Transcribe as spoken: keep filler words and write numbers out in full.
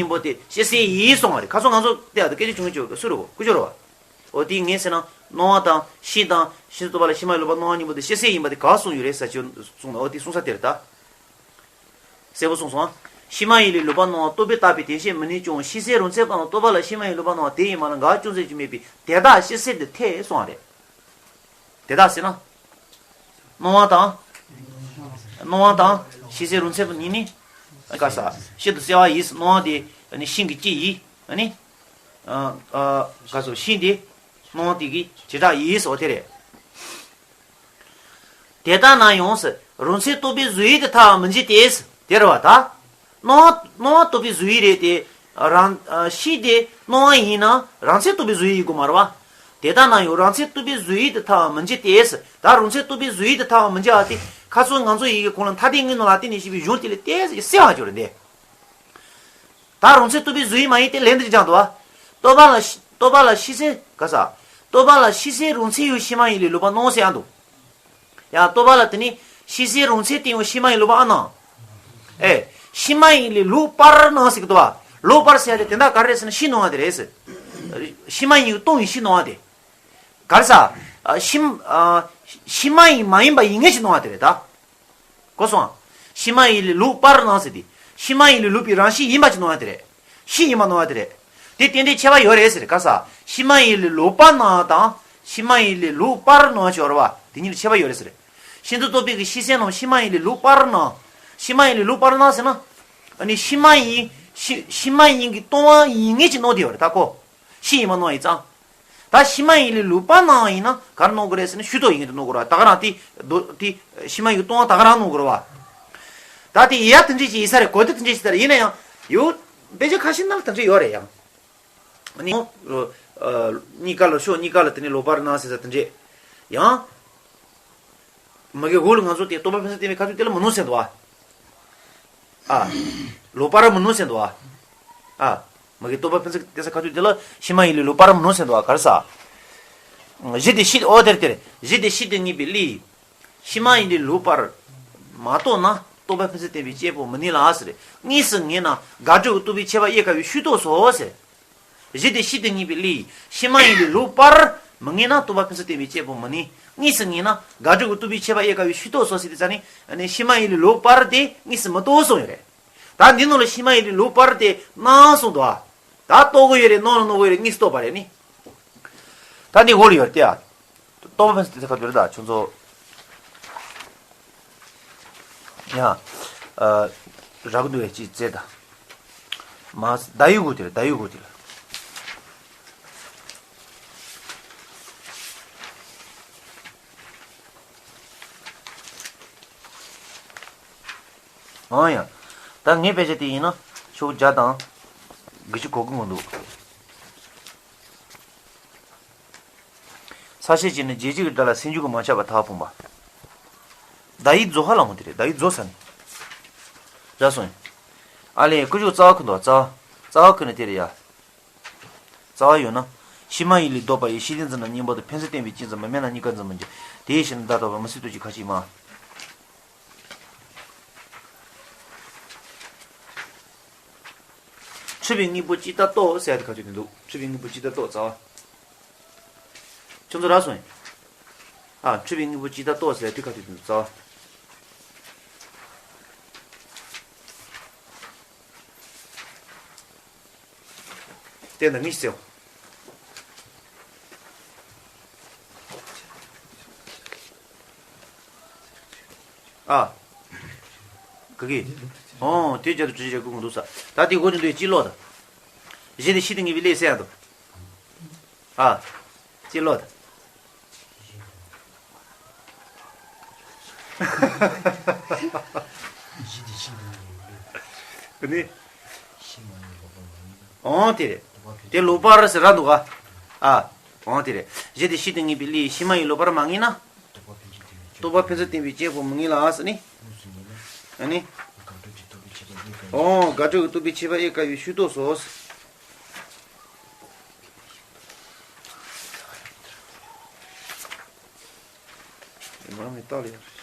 སྙིང་པོ་དེ་ཤེས་གསལ་ཡིན་གསུངས་པ་རེད། ཁ་སང་ང་ཚོ་དེ་ཨ་ད་སྐད་ཆ་བྱུང་གི་ཅོག་སུ་རེད་གོ་ཀུ་ཅོ་རེད་བ། འོ་དེ་ངས་ཟེར་ན་སྣང་བ་དང་ཤེས་དང་ཤེས་བཟོད་རྟོག་པ་ལ་ཕྱི་མ་ཡི་ལོག་པར་སྣང་བ་གཉིས་པོ་དེ་ཤེས་གསལ་ཡིན་པ་དེ་ག་གསུངས་ཡོད་རེད་ཟེར་ཅིག་གསུངས་ན། འོ་དེ་གསུངས་ས་དེ་རེད་ད། གསལ་པོ་གསུངས་སོང་ཨ། ཕྱི་མ་ཡིན་ལས་ལོག་པར་སྣང་བ་རྟོག་པས་བཏགས་པའི་དོན་ཤེས་མི་ནུས་ཀྱང་ཤེས་གསལ་རང་མཚན་པ་ལ་རྟོག་པ་ལ་ཕྱི་མ་ཡིན་ལོག་པར་སྣང་བ་དེ་ཡི་མ་ལ་འགའ་ཅུང་ཟད་ཀྱང་མེད་པས་དེ་དག་ཤེས་གསལ་དུ་ཐལ་གསུངས་པ་རེད། དེ་དག་ཟེར་ན། སྣང་བ་དང་། སྣང་བ་དང་ཤེས་གསལ་རང་མཚན་པ་གཉིས་ནི། ག་ས། ཤིན་ཏུ་གསལ་བ་ཡིན། སྣང་བ་དེ་ནི་ཤིང་གི་སྤྱི་ཡིན། ནི། ཨ། ཨ། ག་ས་ཤིང་དེ། སྣང་བ་དེ་གི་བྱེ་བྲག་ཡིན་ཟེར་བ་དེ་རེད། དེ་ལྟ་ན་ཡང་ཟེར་རང་མཚན་རྟོག་པའི་བཟོ་ཡུལ་དུ་ཐལ་བ་མི་འབྱེད་དེ་ཟེར་དེ་རེད་བ་ད། སྣང་བ་སྣང་བ་རྟོག་པའི་བཟོ་ཡུལ་རེད་དེ། རང་། ཨ། ཤིང་དེ་སྣང་བ་ཡིན་ན་རང་མཚན་རྟོག་པའི་བཟོ་ཡུལ་ཡིན་དགོས་མ་རེད་བ། དེ་ལྟ་ན་ཡང་རང་མཚན་རྟོག་པའི་བཟོ་ཡུལ་དུ་ཐལ་བ་མི་འབྱེད་དེ་ཟེར། ད་རང་མཚན་རྟོག་པའི་བཟོ་ཡུལ་དུ་ཐལ་བ་མི་འབྱེད་པ་དེ་ཁ་སང་ང་ཚོ་ཡི་གེ་གོང་ལ་མཐའ་དོན་དངོས་རྣམས་ལ་བརྟེན་ནས་ཞེས་པའི་གཞུང་དེ་ལས་ཏོག་ཙམ་གསལ་བར་གྱུར་འདི། ད་རང་མཚན་རྟོག་པའི་བཟོ་ཡུལ་མ་ཡིན་ཏེ་ལན་འདི་སྦྱངས་འདུག་བ། རྟོག་པ་ལ་ཤེས། རྟོག་པ་ལ་ཤེས་གསལ་ག་ས། རྟོག་པ་ལ་ཤེས་གསལ་རང་མཚན་ཡང་ཕྱི་མ་ཡིན་ལས་ལོག་པར་སྣང་ཟེར་ཡང་འདུག་ཡང་རྟོག་པ་ལ་དེ་ནི་ཤེས་གསལ་རང་མཚན་དེ་ཡང་ཕྱི་མ་ཡིན་ལོག་པར་ཨ་སྣང་། ཨེ། ཕྱི་མ་ཡིན་ལས་ལོག་པར་སྣང་ཟེར་གི་འདུག་བ། ལོག་པར་ཟེར་ཡ་དེ་དེ་འདྲ་ག་རེ་རེད་ཟེར་ན་ཕྱི་སྣང་བ་དེ་རེད་ཟེར། ཕྱི་མ་ཡིན་གྱི་སྟོང་ཡིན་ཕྱི་སྣང་བ་དེ། ག་རེ་ཟ། ཨ། ཕྱི། ཨ། ཕྱི་མ་ཡིན་མ་ཡིན་པ་ཡིན་ངེས་ཕྱི་སྣང་བ་དེ་རེད་ད། གོ་སོང་། ཕྱི་མ་ཡིན་ལས་ལོག་པར་སྣང་ཟེར་དེ། ཕྱི་མ་ཡིན་ལས་ལོག་པའི་རང་བཞིན་ཡིན་པ་ཅིག་སྣང་བ་དེ་རེད། ཕྱི་ཡིན་པ་སྣང་བ་དེ་རེད། དེ་ཏན་ཏན་ཁྱད་པར་ཡོད་རེད་ཟེར་ག་ས། ཕྱི་མ་ཡིན་ལས་ལོག་པར་སྣང་བ་དང་། ཕྱི་མ་ཡིན་ལས་ལོག་པར་སྣང་བ་ཅིག་ཡོད་རེད་བ། དེ་གཉིས་ལ་ཁྱད་པར་ཡོད་རེད་ཟེར། ཤིན་ཏུ་རྟོག་པའི་གི་ཤེས་གསལ་རྣམས་ཕྱི་མ་ཡིན་ལས་ལོག་པར་སྣང་། ཕྱི་མ་ཡིན་ལས་ལོག་པར་སྣང་ཟེར་ན། ཨ་ནི་ཕྱི་མ་ཡིན། ཕྱི་ཕྱི་མ་ཡིན་གྱི་སྟོང་བ་ཡིན་ངེས་ཅིག་སྣང་བསྡད་ཡོད་རེད་ད་ཁོ། ཕྱི་ཡིན་པ་སྣང་ཡིན་ཙང་། ད་ཕྱི་མ་ཡིན་ལས་ལོག་པར་སྣང་བ་ཡིན་ན་ག་རེ་སྣང་དགོས་རེད་ཟེར་ན་ཕྱི་རྟོག་ཡིན་གྱི་སྣང་དགོས་རེད་བ། ད་ག་རང་དེ་རྡོ་དེ་ཕྱི་མ་ཡིན་སྟོང་བ་ད་ག་རང་སྣང་དགོས་རེད་བ། ད་དེ་ཡ་དེ་འདྲས་ཅིག་ཡིན་ས་རེད། གོ་དེ་དེ་འདྲས་ཅིག་ད་རེད། ཡིན་ན་ཡང་ཡོད། དཔེ་ཆ་ཁ་ཤས་ནང་ལ་དེ་འདྲས་ཡོད་རེད་ཡང་། ཨ་ནི། ཨ། གཉིས་ཀ་ལ་ཕྱོགས་གཉིས་ཀ་ལ་དེ་ནས་ལོག་པར་སྣང་ཟེར་ས་དེ་འདྲས། ཡང་། མ་གི་འོག་ལ་ང་ཚོ་དེ་རྟོག་པ་ཕན་ཚུན་བརྟེན་པའི་ཁ་ཐུག་དེ་ལ་མི་སྣང་ཟེར་འདུག་བ། ཨ། ལོག་པར་མི་སྣང་ཟེར་འདུག་བ། ཨ། མ་གི་རྟོག་པ་ཕན་ཚུན་བརྟེན་ས་ཁ་ཐུག་དེ་ལ་ཕྱི་མ་ཡིན་ལས་ལོག་པར་མི་སྣང་ཟེར་འདུག་བ་ག་རེ་ཟ། གཞི་དེ་ཕྱི་ཨོ་དེར་དེར་གཞི་དེ་ཕྱི་དེ་ངེས་པའི་ལས། ཕྱི་མ་ཡིན་ལས་ལོག་པར་མ་རྟོགས་ན་རྟོག་པ་ཕན་ཚུན་བརྟེན་པའི་གཅེར་བུ་མི་གནས་ལ་ཟེར། དངོས་སུ་ངེས་ན་དགག་སྒྲུབ་ཀྱི་རྟོག་པའི་ཁྱད་པར་དབྱེ་དཀའ་བའི་ཕྱིར་རྟོགས་སོ་ཟེར། གཞི་དེ་ཕྱི་དེ་ངེས་པའི་ལས། ཕྱི་མ་ཡིན་ལས་ལོག་པར་མི་ངེས་ན་རྟོག་པ་ཕན་ཚུན་བརྟེན་པའི་གཅེར་བུ་མི་གནས། དངོས་སུ་ངེས་ན་དགག་སྒྲུབ་ཀྱི་རྟོག་པའི་ཁྱད་པར་དབྱེ་དཀའ་བའི་ཕྱིར་རྟོགས་སོ་ཟེར་དེ་ཙ་ནི་ཕྱི་མ་ཡིན་ལས་ལོག་པར་དེ་དངོས་སུ་མི་རྟོགས་གསུངས་ཡོད་རེད། ད་འདི་ནང་ལ་ཕྱི་མ་ཡིན་ལས་ལོག་པར་དེ་སྣང་གསུངས་འདུག་ཨ། ད་རྟོགས་ཀྱི་ཡོད་རེད། སྣང་ལ་སྣང་གི་ཡོད་རེད། དངོས་སུ་རྟོགས་པ་རེད་ནི། ད་འདི་འོག་ལ་ཡོད་རེད་དེ་ཨ། རྟོག་པ་ཕན་ཚུན་དེ་ཁ་བསྡུར་ད་ཁྱོད་ཚོ། ཡ། ཨ། རག་གི་འདུག་བས་ཅི་བཙལ་ད། མ་ཟད་ཡུལ་གོ་དེ་ལ་ད་ཡུལ་གོ་དེ་ལ། ཨང་ཡ། ད་ངའི་དཔེ་ཆ་དེ་ཡིན་ན་ཤོག་བརྒྱ་དང་དགུ་བཅུ་གོ་དགུ་ངོ་འདུག་ས་བཤད་ཅིག་ནི་རྗེས་འཇུག་གི་སྒྲ་ལ་སེམས་འཇུག་གི་མ་ཆགས་པ་ཐག་ཕུང་བ། ད་ཡིག་རྫོགས་ཧ་ལ་མོ་དེ་རེད། ད་ཡིག་རྫོགས་ས་ནི། ར་སོང་། ཨ་ལས་ཀུ་ཅུ་རྩ་བ་ཁུ་འདུག་རྩ་བ། རྩ་བ་ཁུ་ནི་དེ་རེད་ཡ། རྩ་བ་ཡོད་ན། ཕྱི་མ་ཡིན་ལས་ལྡོག་པ་ཡི་ཤེས་ལྡན་འཛིན་ན་གཉིས་པོ་དང་ཕན་ཚུན་བརྟེན་པའི་སྐྱེ་འཛིན་མི་དམན་ན་གཉིས་ཀ་འཛིན་མི་འགྱུར། དེའི་ཕྱིར་ན་བརྡ་རྟོག་པ་མི་སྲིད་དོ་ཅིག་ཁ་ཅིག་མ། འཁྲུལ་པའི་དངོས་པོ་ཇི་ལྟར་རྟོགས་ཟེར་ཡ་དེ་ག་ཚོད་དེ་འདུག་འཁྲུལ་པའི་དངོས་པོ་ཇི་ལྟར་རྟོགས་རྩ་བ། ཁྱོད་ཚོ་རག་སོང་ཡིན། ཨ། འཁྲུལ་པའི་དངོས་པོ་ཇི་ལྟར་རྟོགས་ཟེར་ཡ་དེ་ག་ཚོད་དེ་འདུག་རྩ་བ། བསྟན་དང་གཉིས་སེལ། ཨ། ག་གི། ཨོ། དེ་བྱ་དུ་གྲུ་བཞི་བྱ་ཀུན་གོང་དུ་ས། ད་དེ་གོ་ནི་འདུག་ཅི་ལོག་ད། གཞི་དེ་ཕྱི་དེ་ངེས་པའི་ལས་སེལ་ཡ་དོ། ཨ། ཅི་ལོག་ད། གཞི་དེ་ཕྱི་དེ་ངེས་པའི་ལས། ག་ནི། ཕྱི་མ་ཡི་ལོག་པར་མ་ངེས་ན། ཨོ་དེ་རེད། དེ་ལོག་པར་ཟེར་ར་འདུག་ག་ཨ། ཨོ་དེ་རེད། གཞི་དེ་ཕྱི་དེ་ངེས་པའི་ལས་ཕྱི་མ་ཡི་ལོག་པར་མ་ངེས་ན། རྟོག་པ་ཕན་ཚུན་བརྟེན་པའི་སྐྱེས་བུ་མི་ངེས་ལ་ཟེར་ནི། དངོས་སུ་ངེས་ན། ཨ་ནི། དགག་སྒྲུབ་ཀྱི་རྟོག་པའི་ཁྱད་པར་དབྱེ་དཀའ་བའི། ཨོ། དགག་སྒྲུབ་ཀྱི་རྟོག་པའི་ཁྱད་པར་དབྱེ་དཀའ་བའི་ཕྱིར་རྟོགས་སོ། ང་མི་རྟག་ལ་ཡང་།